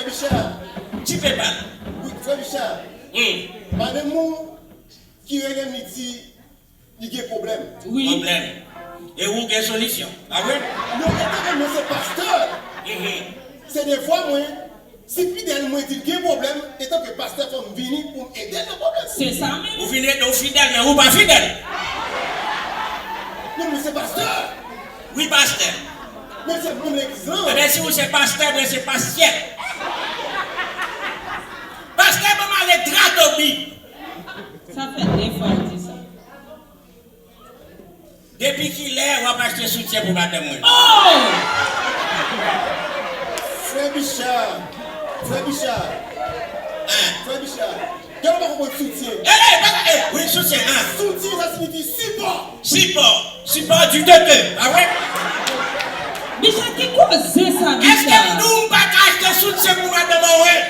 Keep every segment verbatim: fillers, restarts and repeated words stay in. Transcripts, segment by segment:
Richard. Ti pepal. Wi, frè Richard. Hmm. Madanm ou ki rele m, li di li gen pwoblèm. Wi. Pwoblèm. E ou gen solisyon. Pa vre? Non, etanke mwen se pastè, mhm, se devwa mwen, si fidèl mwen di l gen pwoblèm, etanke pastè, fò m vini pou m ede l nan pwoblèm. Se sa menm. Ou vin ede w fidèl, men ou pa fidèl. Non, mwen se pastè. Wi, pastè. Mwen se manm legliz lan. Ebyen, si ou se pastè, mwen se pastyè. Pastè, ban m ale dra domi. Sa fè de fwa l di sa. Depi kilè w ap achte soutyen pou madanm mwen? Oh! Frè Bicha, frè Bicha, hein? Frè Bicha, gen ou pa konprann soutyen. Eh, eh, pa, eh, wi, soutyen, hein? Soutyen, sa siyifi sipò. Sipò, sipò di tete, pa vre? Bicha, ki koze sa, Bicha? Èske m di w m pa ka achte soutyen pou madanm mwen?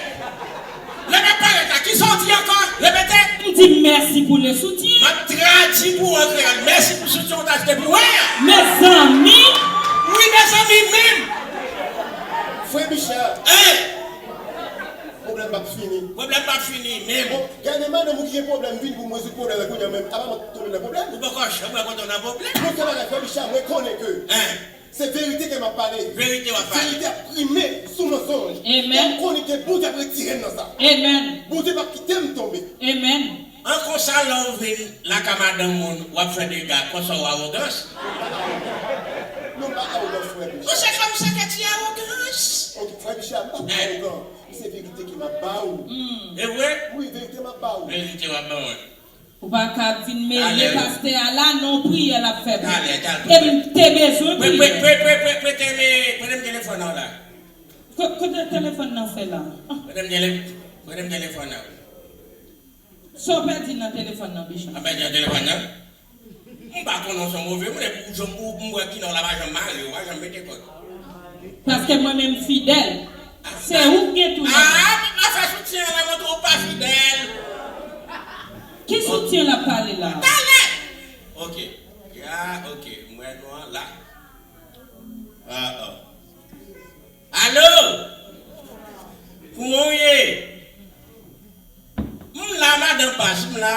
Lè m ap parèt la, kisa w di ankò? Repete. M di mèsi pou le soutien. M ap tradui pou ou an kreyòl. Mèsi pou soutyen w t achte pou mwen an. Mezanmi. Wi, mezanmi menm. Frè Bicha. Hein? Pwoblèm p ap fini. Pwoblèm p ap fini menm. Bon, gade madanm ou ki gen pwoblèm vin pou m rezoud pwoblèm la kounye a menm. Apa m ap tonbe nan pwoblèm? Ou poko janm wè kote w nan pwoblèm. Yon sèl bagay, frè Bicha, mwen konnen ke. Hein? Se verite ke m ap pale. Verite w ap pale. Verite ap prime sou mansonj. Amen. E m konnen ke Bondye ap retire m nan sa. Amen. Bondye p ap kite m tonbe. Amen. An konsa, lè w vin lakay madanm moun, w ap fè dega, konsa w awogans? Non, m pa awogans, frè Bicha. Ou se kòm se ke ti awogans. Ok, frè Bicha, m pa awogan. Se verite ke m ap ba ou. Hmm. E vre? Wi, verite m ap ba ou. Verite w ap ban mwen. Ou pa ka vin mele pastè a la, non, priyè l ap fè pou ou. E m te bezwen priyè. Prete m telefòn nan w la. Kote telefòn nan fè la? Prete m tele-, prete m telefòn nan. Sa w pèdi nan telefòn nan, Bicha? Mwen pèdi nan telefòn nan? M pa konnen w se yon move moun, epi ou janm, ou, m wè kilè w la pa janm mare, ou pa janm mete kòd. Paske mwen menm fidèl. Se ou k gen tou la. Ah, pa fè soutyen an la, montre w pa fidèl. Ki soutyen l ap pale la? Talè! Ok. Ya, ok. M wè nou an la. Ah, ah. Alo? Kouman w ye? M la, madan Pas, m la.